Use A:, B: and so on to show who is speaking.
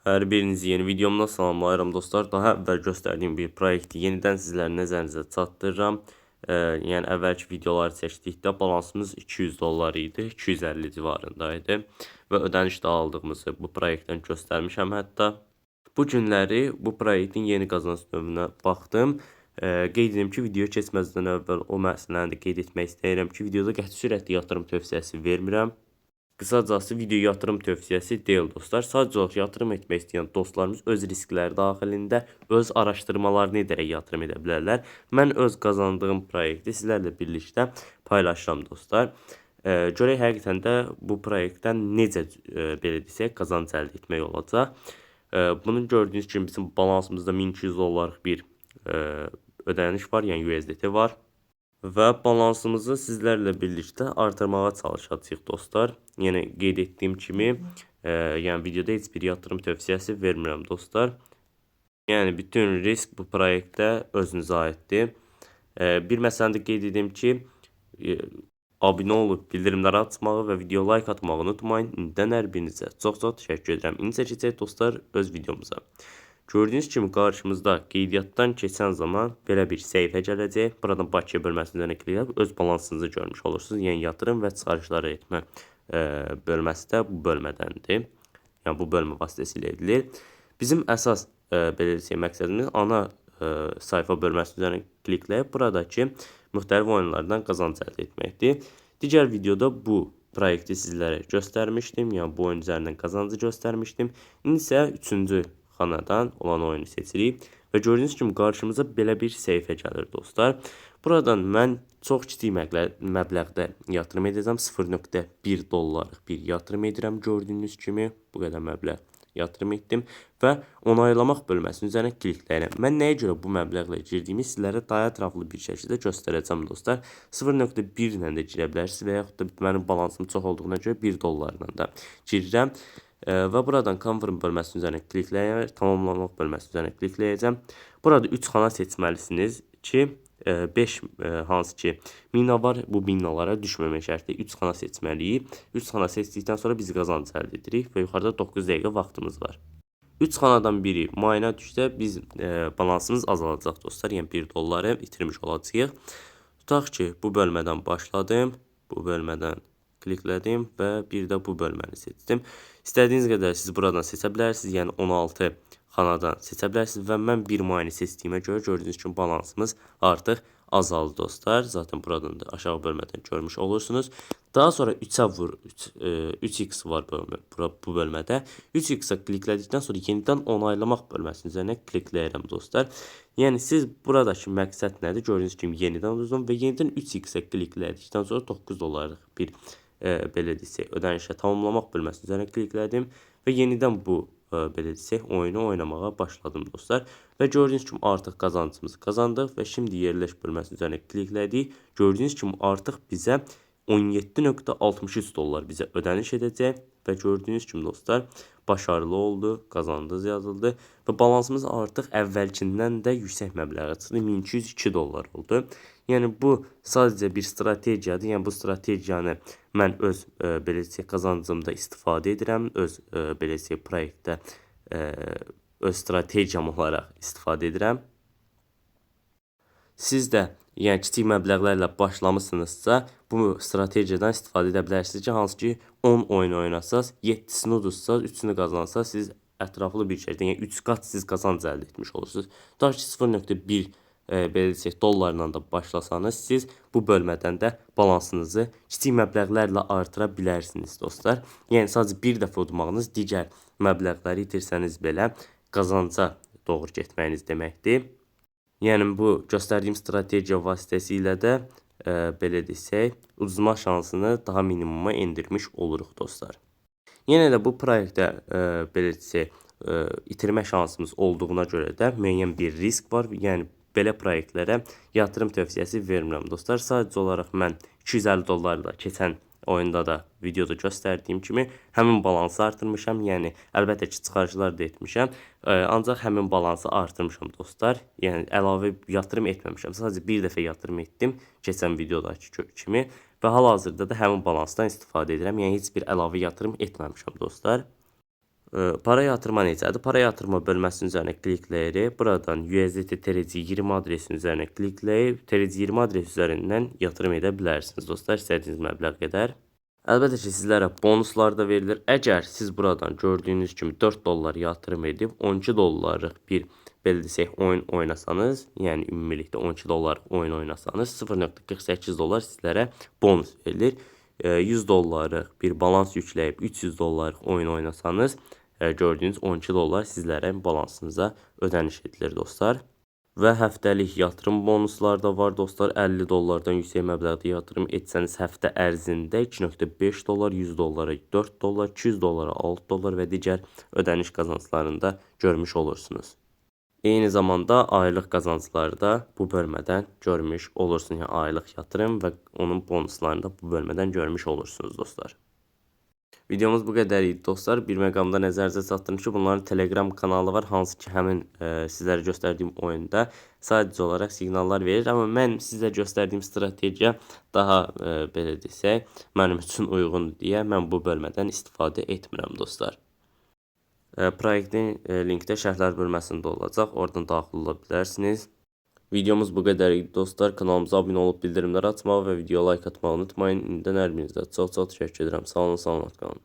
A: Hər birinizi yeni videomda salamlayıram dostlar. Daha əvvəl göstərdiyim bir proyekti yenidən sizlərin nəzərinizə çatdırıram. Yəni əvvəlki videoları çəkdikdə balansımız 200 dollar idi, 250 civarında idi və ödəniş də aldığımızı bu proyektdən göstərmişəm hətta. Bu günləri bu proyektin yeni qazanc növünə baxdım. Qeyd edim ki, video keçməzdən əvvəl o məsələni də qeyd etmək istəyirəm ki, videoda qəti sürətli yatırım tövsiyəsi vermirəm. Qısacası video yatırım tövsiyəsi deyil dostlar. Sadəcə olaraq yatırım etmək istəyən dostlarımız öz riskləri daxilində öz araşdırmalarını edərək yatırım edə bilərlər. Mən öz qazandığım proyekti sizlərlə birlikdə paylaşıram dostlar. Görək həqiqətən də bu proyektdən necə belə desək qazanc əldə etmək olacaq. Bunun gördüyünüz kimi bizim balansımızda 1200 dollarlıq bir ödəniş var, yəni USDT var. Və balansımızı sizlərlə birlikdə artırmağa çalışacağıq dostlar. Yəni qeyd etdiyim kimi, yəni videoda heç bir yatırım tövsiyəsi vermirəm dostlar. Yəni bütün risk bu proyektdə özünüzə aiddir. Bir məsələni də qeyd edim ki, abunə olub bildirimləri açmağı və video like atmağı unutmayın. İndidən hər birinizə çox-çox təşəkkür edirəm. İndi keçək dostlar öz videomuza. Gördüyünüz kimi qarşımızda qeydiyyatdan keçən zaman belə bir səhifə gələcək. Buradan Bakıya bölməsinin üzərinə klikləyib öz balansınızı görmüş olursunuz. Yəni yatırım və çıxarışları etmə bölməsi də bu bölmədəndir. Yəni bu bölmə vasitəsilə edilir. Bizim əsas belə desək məqsədimiz ana sayfa bölməsinin üzərinə klikləyib buradakı müxtəlif oyunlardan qazanc əldə etməkdir. Digər videoda bu proyekti sizlərə göstərmişdim. Yəni bu oyun üzərindən qazancı göstərmişdim. İndi isə 3-cü xanadan olan oyunu seçirik və gördüyünüz kimi qarşımıza belə bir səhifə gəlir dostlar. Buradan mən çox kiçik məbləğdə yatırım edəcəm. 0.1 dollarlıq bir yatırım edirəm gördüyünüz kimi. Bu qədər məbləğ yatırım etdim və onaylamaq bölməsinin üzərinə klikləyirəm. Mən nəyə görə bu məbləğlə girdiyimi sizlərə daha ətraflı bir şəkildə göstərəcəm dostlar. 0.1 ilə də girə bilərsiniz və yaxud da mənim balansım çox olduğuna görə 1 dollarla da girirəm. Və buradan Confirm bölməsinin üzərinə klikləyərək, tamamlamaq bölməsinin üzərinə klikləyəcəm. Burada 3 xana seçməlisiniz ki, 5 hansı ki mina var, bu minalara düşməmək şərti 3 xana seçməliyik. 3 xana seçdikdən sonra biz qazanc əldə edirik və yuxarıda 9 dəqiqə vaxtımız var. 3 xanadan biri mayına düşsə biz balansımız azalacaq dostlar. Yəni 1 dolları itirmiş olacağıq. Tutaq ki, bu bölmədən başladım. Bu bölmədən kliklədim və bir də bu bölməni seçdim. İstədiyiniz qədər siz buradan seçə bilərsiniz. Yəni 16 xanadan seçə bilərsiniz və mən bir mayını seçdiyimə görə gördüyünüz kimi balansımız artıq azaldı dostlar. Zaten buradan da aşağı bölmədən görmüş olursunuz. Daha sonra 3-ə vur, 3x var bu bölmədə. 3x-ə kliklədikdən sonra yenidən onaylamaq bölməsinin üzərinə klikləyirəm dostlar. Yəni siz buradakı məqsəd nədir? Gördüyünüz kimi yenidən uduzum və yenidən 3x-ə kliklədikdən sonra 9 dollarlıq bir belə desək ödənişə tamamlamaq bölməsinin üzərinə kliklədim və yenidən bu belə desək oyunu oynamağa başladım dostlar. Və gördüyünüz kimi artıq qazancımızı qazandıq və şimdi yerləş bölməsinin üzərinə kliklədik. Gördüyünüz kimi artıq bizə 17.63 dollar bizə ödəniş edəcək və gördüyünüz kimi dostlar başarılı oldu, qazandınız yazıldı və balansımız artıq əvvəlkindən də yüksək məbləğə çıxdı, 1202 dollar oldu. Yəni bu sadəcə bir strategiyadır. Yəni bu strategiyanı mən öz belə desək qazancımda istifadə edirəm, öz belə desək proyektdə öz strategiyam olaraq istifadə edirəm. Siz də yəni kiçik məbləğlərlə başlamısınızsa, bu strategiyadan istifadə edə bilərsiniz ki, hansı ki 10 oyun oynasaz, 7-sini uduzsaz, 3-ünü qazansaz, siz ətraflı bir şəkildə, yəni 3 qat siz qazanc əldə etmiş olursunuz. Tutaq ki 0.1 belə desək dollarla da başlasanız, siz bu bölmədən də balansınızı kiçik məbləğlərlə artıra bilərsiniz dostlar. Yəni sadəcə bir dəfə udmağınız digər məbləğləri itirsəniz belə qazanca doğru getməyiniz deməkdir. Yəni bu göstərdiyim strategiya vasitəsilə də belə desək, uduzma şansını daha minimuma endirmiş oluruq dostlar. Yenə də bu proyektdə belə desək, itirmə şansımız olduğuna görə də müəyyən bir risk var. Yəni belə proyektlərə yatırım tövsiyəsi vermirəm dostlar. Sadəcə olaraq mən 250 dollarla keçən oyunda da videoda göstərdiyim kimi həmin balansı artırmışam. Yəni əlbəttə ki, çıxarışlar da etmişəm. Ancaq həmin balansı artırmışam dostlar. Yəni əlavə yatırım etməmişəm. Sadəcə bir dəfə yatırım etdim keçən videodakı kimi və hal-hazırda da həmin balansdan istifadə edirəm. Yəni heç bir əlavə yatırım etməmişəm dostlar. Para yatırma necədir? Para yatırma bölməsinin üzərinə klikləyirik. Buradan USDT TRC20 adresinin üzərinə klikləyib TRC20 adresi üzərindən yatırım edə bilərsiniz dostlar, istədiyiniz məbləğ qədər. Əlbəttə ki, sizlərə bonuslar da verilir. Əgər siz buradan gördüyünüz kimi 4 dollar yatırım edib 12 dollarlıq bir belə desək oyun oynasanız, yəni ümumilikdə 12 dollarlıq oyun oynasanız 0.48 dollar sizlərə bonus verilir. 100 dollarlıq bir balans yükləyib 300 dollarlıq oyun oynasanız, gördüyünüz 12 dollar sizlərə balansınıza ödəniş edilir dostlar. Və həftəlik yatırım bonusları da var dostlar. 50 dollardan yüksək məbləğdə yatırım etsəniz həftə ərzində 2.5 dollar, 100 dollara 4 dollar, 200 dollara 6 dollar və digər ödəniş qazanclarını da görmüş olursunuz. Eyni zamanda aylıq qazancları da bu bölmədən görmüş olursunuz. Yəni aylıq yatırım və onun bonuslarını da bu bölmədən görmüş olursunuz dostlar. Videomuz bu qədər idi dostlar. Bir məqamda nəzərinizə çatdırım ki, bunların Telegram kanalı var, hansı ki həmin sizlərə göstərdiyim oyunda sadəcə olaraq siqnallar verir. Amma mən sizə göstərdiyim strategiya daha belə desək, mənim üçün uyğundur deyə mən bu bölmədən istifadə etmirəm dostlar. Proyektin linkdə şərhlər bölməsində olacaq. Oradan daxil ola bilərsiniz. Videomuz bu qədər idi dostlar. Kanalımıza abunə olub bildirimləri açmağı və videoya like atmağı unutmayın. İndidən hər birinizə çox-çox təşəkkür edirəm. Sağ olun, salamat qalın.